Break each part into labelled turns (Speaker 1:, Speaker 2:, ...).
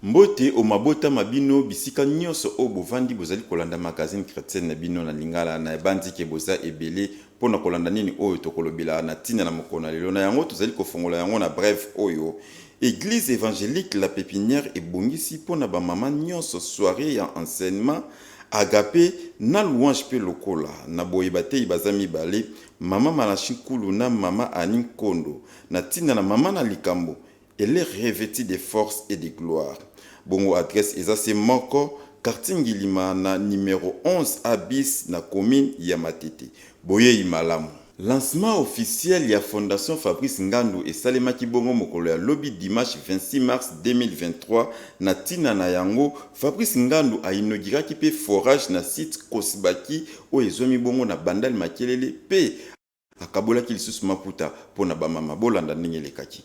Speaker 1: Mbote o mabota ma bino bisika nionso oyo bovandi bozali kolanda magazine chretienne na bino na lingala na ebanzi ke boza ebele mpo na kolanda nini oyo tokolobela na tina na mokolo na lelo na yango tozali kofongola yango na breve oyo Eglise evangelique la pepinière ebongisi mpo na ba mama nionso soiree ya enseignement agape na louange mpe lokola na boye bateyi baza mibale mama Malachi Nkulu na mama Annie Nkondo na tina na mama na likambo Elle est revetue de force et de gloire. Bongo adresse eza se moko, quartier Ngilima na numero 11 A bis na commune ya Matete. Boyeyi malamu. Lancement officiel ya Fondation Fabrice Ngandu esalemaki bongo mokolo ya lobi dimanche 26 mars 2023. Na tina na yango, Fabrice Ngandu a inauguraki pe forage na site Kosibaki oyo ezwami bongo na Bandal Makelele pe Akabolaki lisusu maputa mpo na bamama. Bolanda ndenge elekaki.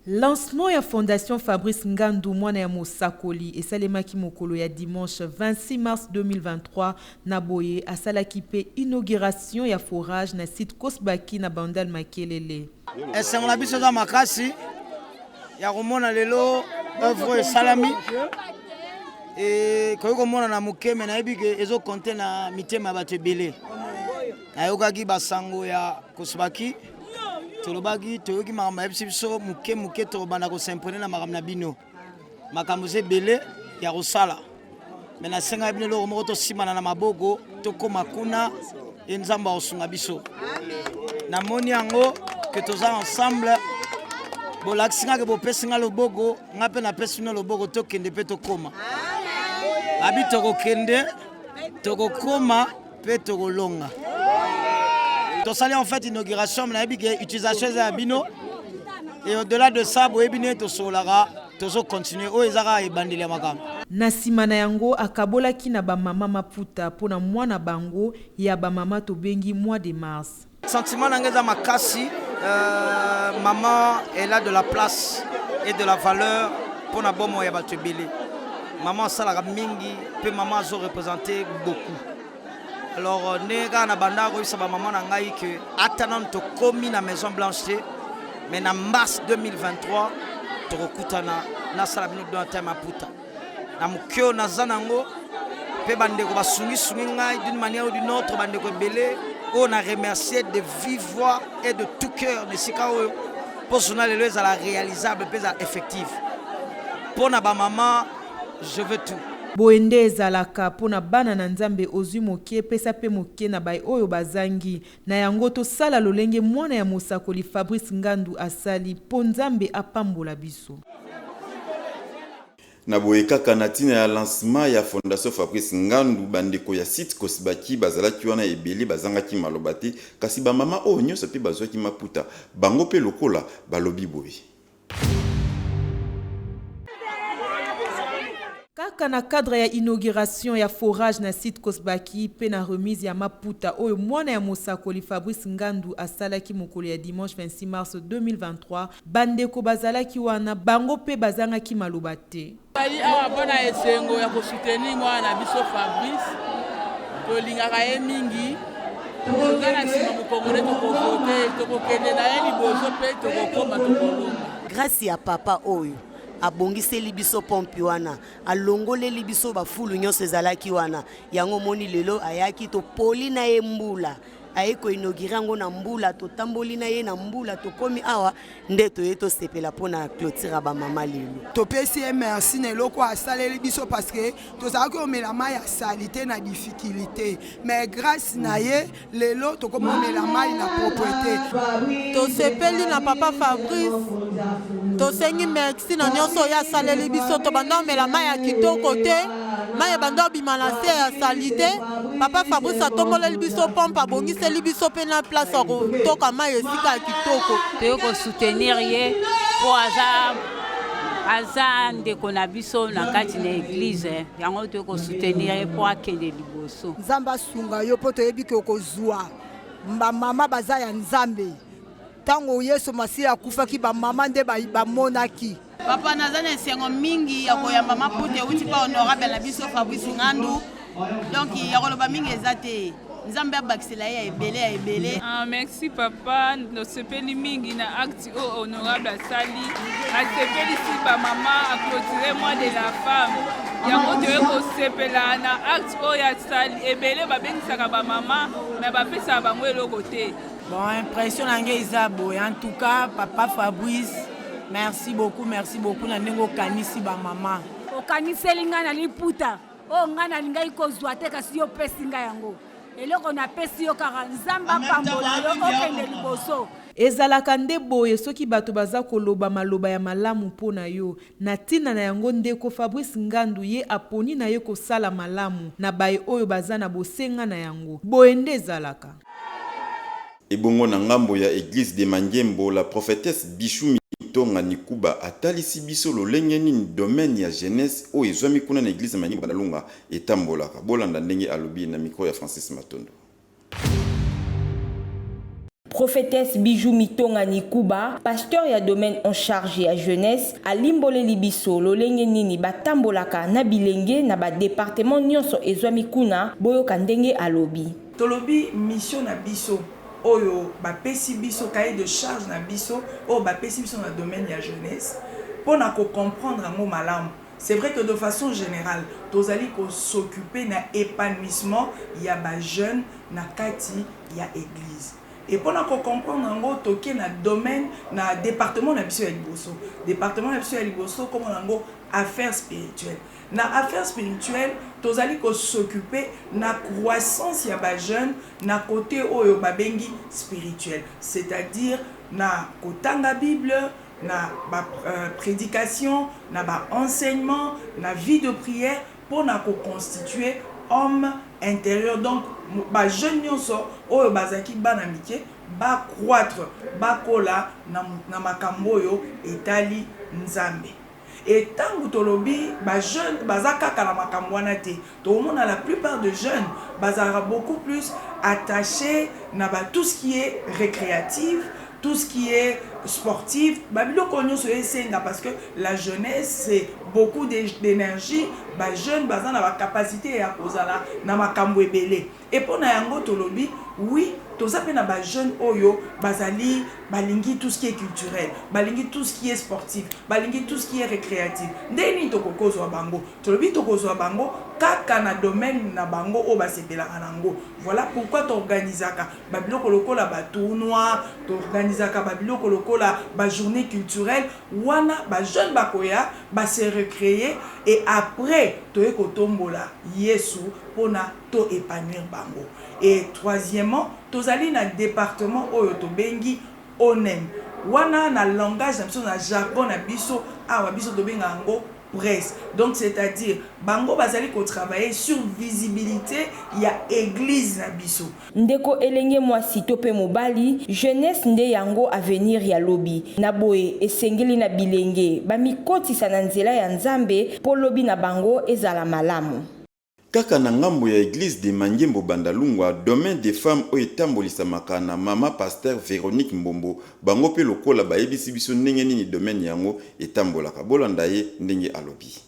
Speaker 2: Lancement ya Fondation Fabrice Ngandu mwana ya mosakoli esalemaki mokolo ya dimanche 26 mars 2023 na boye asalaki mpe inauguration ya forage na site Kosbaki na Bandal Makelele.
Speaker 3: Esengo na biso eza makasi ya komona lelo œuvre oyo esalami ekoki komonana moke me nayebi ke ezokonte na mitema ya bato ebele. Nayokaki basango ya Kosbaki, tolobaki toyoki makambo ayebisi biso moke moke, tokobanda kos'imprégner na makambo na bino. Makambo eza ebele ya kosala, me nasengaki bino eloko moko, tosimana na maboko, tokóma kuna e Nzambe akosunga biso. Namoni yango ke toza ensemble, bolakisi nga ke bopesi nga loboko, nga mpe napesi bino loboko, tokende mpe tokóma. Abi tokokende, tokokóma mpe tokolonga. Tosali en fait inauguration, nayebi ke utilisation eza ya bino, et au-delà de ça boyebi ndenge tosololaka, tozocontinue. Oyo eza kaka ebandeli ya makambo.
Speaker 2: Na nsima na yango akabolaki na bamama maputa mpo na mwana bango ya bamama tobengi mois de mars.
Speaker 3: Sentiment na ngai eza makasi. Maman elle a de la place et de la valeur mpo na bomoi ya bato ebele. Maman asalaka mingi mpe maman azo représenter beaucoup. Alors ndenge kaka na banda koyebisa bamama na ngai ke ata nanu tokomi na Maison Blanche te, mais na mars 2023 tokokutana, nasala bino don ata ya maputa na moke oyo naza nango, mpe bandeko basungisungi ngai d'une manière ou d'une autre, bandeko ebele oyo na remercier de vive voix et de tout cœur na esika oyo mpo journal lelo ezala réalisable mpe ezala effective mpo na bamama. Je veux tout.
Speaker 2: Boye nde ezalaka mpo na bana na Nzambe, ozwi moke, pesa mpe moke na bai oyo bazangi. Na yango tosala lolenge mwana ya mosakoli Fabrice Ngandu asali mpo Nzambe apambola biso.
Speaker 1: Na boye kaka na tina ya lancement ya Fondation Fabrice Ngandu, ba ndeko ya site Kosibaki bazalaki wana ebele bazangaki maloba te, kasi ba mama oyo nionso pe bazuaki maputa bango pe lokola balobi boye.
Speaker 2: Kaka na cadre ya inauguration ya forage na site Kosbaki mpe na remise ya maputa oyo mwana ya mosakoli Fabrice Ngandu asalaki mokolo ya dimanche 26 mars 2023, bandeko bazalaki wana, bango mpe bazangaki maloba te.
Speaker 4: Tozali awa mpo na esengo ya kosoutenir mwana na biso Fabrice, tolingaka ye mingi, toza na nsima mokongo nde tokovote, tokokende na ye liboso mpe tokokoma, tokolonga.
Speaker 5: Grace ya papa oyo abongiseli biso pompe wana, alongoleli biso bafulu nyonso ezalaki wana, yango omoni lelo ayaki, topoli na ye mbula, aye koinaugure yango na mbula, totamboli na ye na mbula, tokomi awa nde toye tosepela mpona clôture ya bamama lelo.
Speaker 6: Topesi ye merci na eloko asaleli biso parce que tozalaki komela mai ya salite na difficulté, mais grâce na ye lelo tokomi komela mai na propreté.
Speaker 4: Tosepeli na papa Fabrice, tosengi merci na nyonso oyo asaleli biso. Tobanda komela mai ya kitoko te, mai ebanda kobima na se ya salite. Papa Fabrice atomboleli biso pompe, abongiseli biso mpe na place ya kotoka mai esika ya kitoko.
Speaker 7: Toyei kosoutenir ye mpo aza aza ndeko na biso na kati na eglise, yango toyei kosoutenir ye mpo akende liboso.
Speaker 6: Nzambe asunga yo mpo toyebi ke okozwa bamama baza ya Nzambe. Ntango Yesu Masiya akufaki, bamama nde bamonaki.
Speaker 4: Papa, naza na esengo mingi ya koyamba maputa euti pa honorable na biso Fabrice Ngandu. Donc ya koloba mingi eza te.
Speaker 8: Nzambe abakisela ye ya ebele ya ebele.
Speaker 9: Ah, merci papa, tosepeli mingi na acte oyo honorable asali, asepelisi bamama, aclotire mois de la femme. Yango toye kosepela na acte oyo asali. Ebele babengisaka bamama me bapesaka bango eloko te.
Speaker 10: Bon, impression na ngai eza boye. En tout cas, papa Fabrice, merci beaucoup, merci beaucoup na ndenge okanisi bamama.
Speaker 11: Okaniseli ngai na liputa oyo ngai nalingaki kozwa te, kasi yo opesi ngai yango. Eloko napesi yo kaka, Nzambe apambola yo, okende liboso.
Speaker 2: Ezalaka nde boye soki bato baza koloba maloba ya malamu mpo na yo. Na tina na yango ndeko Fabrice Ngandu ye aponi na ye kosala malamu na baye oyo baza na bosenga na yango. Boye nde ezalaka.
Speaker 1: Ebongo na ngambo ya eglise de Mangembo, la prophetesse Bichou Mitonga Nikuba atalisi biso lolenge nini domaine ya jeunesse oyo ezwami kuna na eglise ya Mangembo Bandalunga etambolaka. Bolanda ndenge alobi na micro ya Francis Matondo.
Speaker 12: Prophetesse Bijou Mitonga Nikuba, pasteur ya domaine en charge ya jeunesse, alimboleli biso lolenge nini batambolaka na bilenge na ba departements nionso ezwami kuna, boyoka ndenge alobi.
Speaker 13: Tolobi mission na biso oyo bapesi biso, cahier de charge na biso oyo bapesi biso na domaine ya jeunesse, mpo na ko comprendre yango malamu. C'est vrai que de façon générale tozali ko s'occuper na épanouissement ya ba jeunes na kati ya église. Et mpo na ko comprendre yango, toke na domaine, na département na biso ya liboso. Département na biso ya liboso kombo na yango affaires spirituelles. Na affaires spirituelles tozali ko s'occuper na croissance ya ba jeunes na côté oyo babengi spirituel, c'est-à-dire na kotanga Bible, na ba prédication, na ba enseignement, na vie de prière, pona ko constituer homme intérieur. Donc ba jeunes nyonso oyo bazalaki bana mike ba croître, bakola na makambo oyo etali Nzambe. Et tango tolobi ba jeunes baza kaka na makambo wana te, tokomona la plupart de jeunes bazalaka beaucoup plus attachés na ba tout ce qui est récréatif, tout ce qui est sportif, ba biloko nyonso esenga, parce que la jeunesse c'est beaucoup d'énergie. Ba jeunes baza na ba capacité ya kozala na makambo ebele. Et mpo na yango tolobi oui, toza mpe na ba jeunes oyo bazali balingi tout ce qui est culturel, balingi tout ce qui est sportif, balingi tout ce qui est récréatif. Ndenge nini tokoki kozwa bango? Tolobi tokozwa bango kaka na domaine na bango oyo basepelaka nango. Voilà pourquoi toorganisaka babiloko lokola batournoi, toorganisaka babiloko lokola bajournée culturelle wana bajeune bakoya base recréer, et après toye kotombola Yesu mpona to épanouir bango. Et troisièmement, tozali na département oyo tobengi ONEM. Wana na langage na biso, na jargon na biso awa, biso tobenga yango presse. Donc c'est-à-dire bango bazali kotravailler sur visibilité ya église na biso.
Speaker 12: Ndeko elenge mwasi to pe mobali, jeunesse nde yango avenir ya lobi. Na boye esengeli na bilenge bamikotisa na nzela ya Nzambe po lobi na bango ezala malamu.
Speaker 1: Kaka na ngambo ya eglise de Mangembo Bandalungwa, domaine des femmes oyo etambolisamaka na mama pasteur Veronique Mbombo, bango pe lokola bayebisi biso ndenge nini domaine yango etambolaka. Bolanda ye ndenge alobi.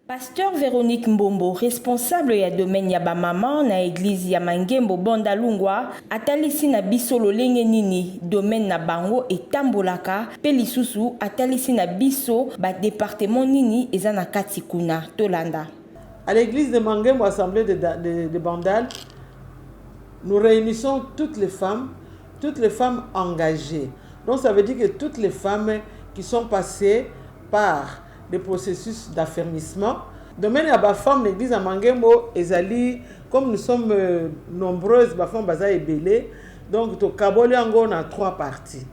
Speaker 12: Pasteur Veronique Mbombo, responsable ya domaine ya ba maman na eglise ya Mangembo Bandalungwa, atalisi na biso lolenge nini domaine na bango etambolaka pe lisusu atalisi na biso ba departement nini eza na kati kuna. Tolanda.
Speaker 14: À l'église de Mangembo, Assemblée de Bandal, nous réunissons toutes les femmes, toutes les femmes engagées. Donc ça veut dire que toutes les femmes qui sont passées par des processus d'affermissement. Domaine ya ba femmes l'église ya Mangembo ezali, comme nous sommes nombreuses, ba femmes baza ebele, donc tokaboli yango na trois parties.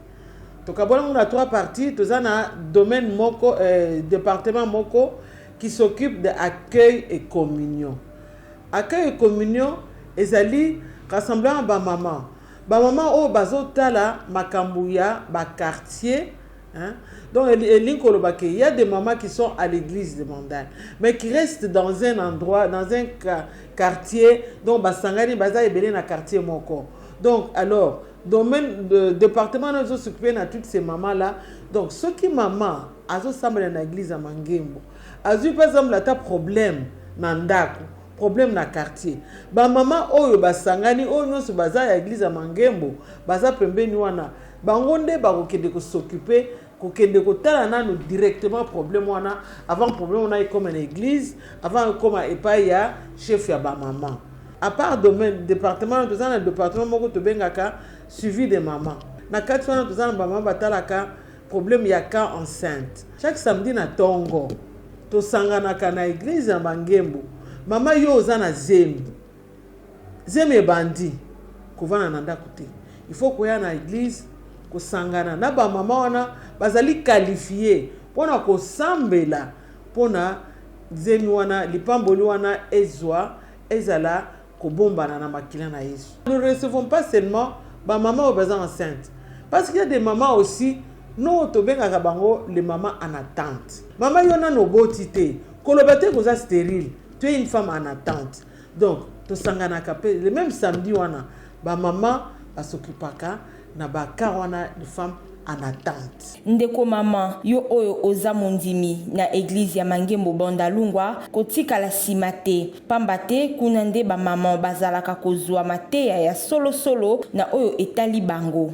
Speaker 14: Tokaboli yango na trois parties, toza na domaine moko, département moko qui s'occupe de accueil et communion. Accueil et communion ezali rassemblement ba maman. Ba maman oyo bazotala makambo ya ba quartier. Hein? Donc, elingi koloba ke il y a des mamans qui sont à l'église de Bandal, mais qui restent dans un endroit, dans un quartier, donc basangani baza ebele na quartier moko. Donc, alors, domaine de département nous s'occuper na toutes ces mamans là. Donc, ceux qui maman azosambela na église ya Mangembo, azui par exemple ata problème na ndako, problème na quartier. Ba mama oyo basangani, oyo nyonso baza ya église ya Mangembo, baza pembeni wana, bango nde bakokende kos'occuper, kokende kotala nanu directement problème wana avant problème wana ekoma na église, avant ekoma epai ya chef ya bamama. À part domaine département wana, toza na département moko tobengaka suivi de mama. Na kati wana toza na bamama batalaka problème ya cas enceinte. Chaque samedi na ntongo tosanganaka na église ya Mangembo. Mama, yo oza na zemi, zemi ebandi, kovanda na ndako te, il faut koya na église kosangana na bamama wana bazali qualifié mpona kosambela mpona zemi wana, lipamboli wana ezwa ezala kobombana na makila na Yesu. Nous ne recevons pas seulement bamama oyo baza enceinte, parce qu'il y a des mamans aussi no tobengaka bango les mamans en attente. Mama, yo nano oboti te, koloba te koza stérile, tu es une femme en attente. Donc tosanganaka mpe le même samedi wana, bamama bas'occupaka na bacas wana de femme en attente.
Speaker 12: Ndeko mama, yo oyo oza mondimi na église ya Mangembo Bandalungwa, kotikala nsima te, pamba te kuna nde bamama bazalaka kozwa mateya ya solosolo na oyo etali bango.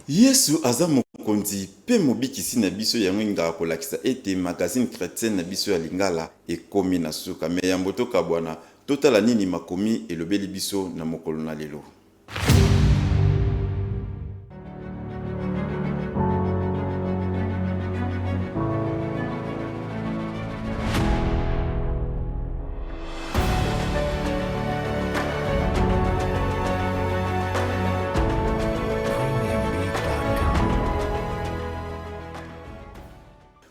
Speaker 1: Yesu aza mokonzi mpe mobikisi na biso. Yango elingaka kolakisa ete magazine chrétienne na biso ya lingala ekomi na suka. Me yambo tokabwana, totala nini makomi elobeli biso na mokolo na lelo.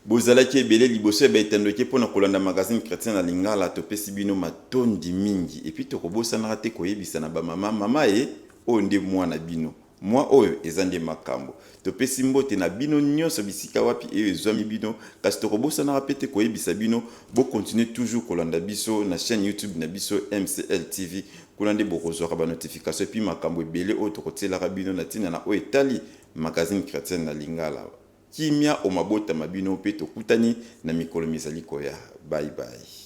Speaker 1: Bozalaki ebele liboso ya baetandoki mpona kolanda magazine chrétien na lingala. Topesi bino matondi mingi. Et puis tokobosanaka te koyebisa na bamama, mama ye oyo nde mwana bino mwa oyo eza nde makambo. Topesi mbote na bino nyonso bisika wapi eyo ezwami bino. Kasi tokobosanaka mpe te koyebisa bino bocontinuer toujours kolanda biso na chaîne YouTube na biso MCL TV. Kuna nde bokozwaka banotification et puis makambo ebele oyo tokotielaka bino na ntina na oyo etali magazine chrétienne na lingala. Kimia o mabotama bino mpe tokutani na mikolo mizali koya. Bye bye.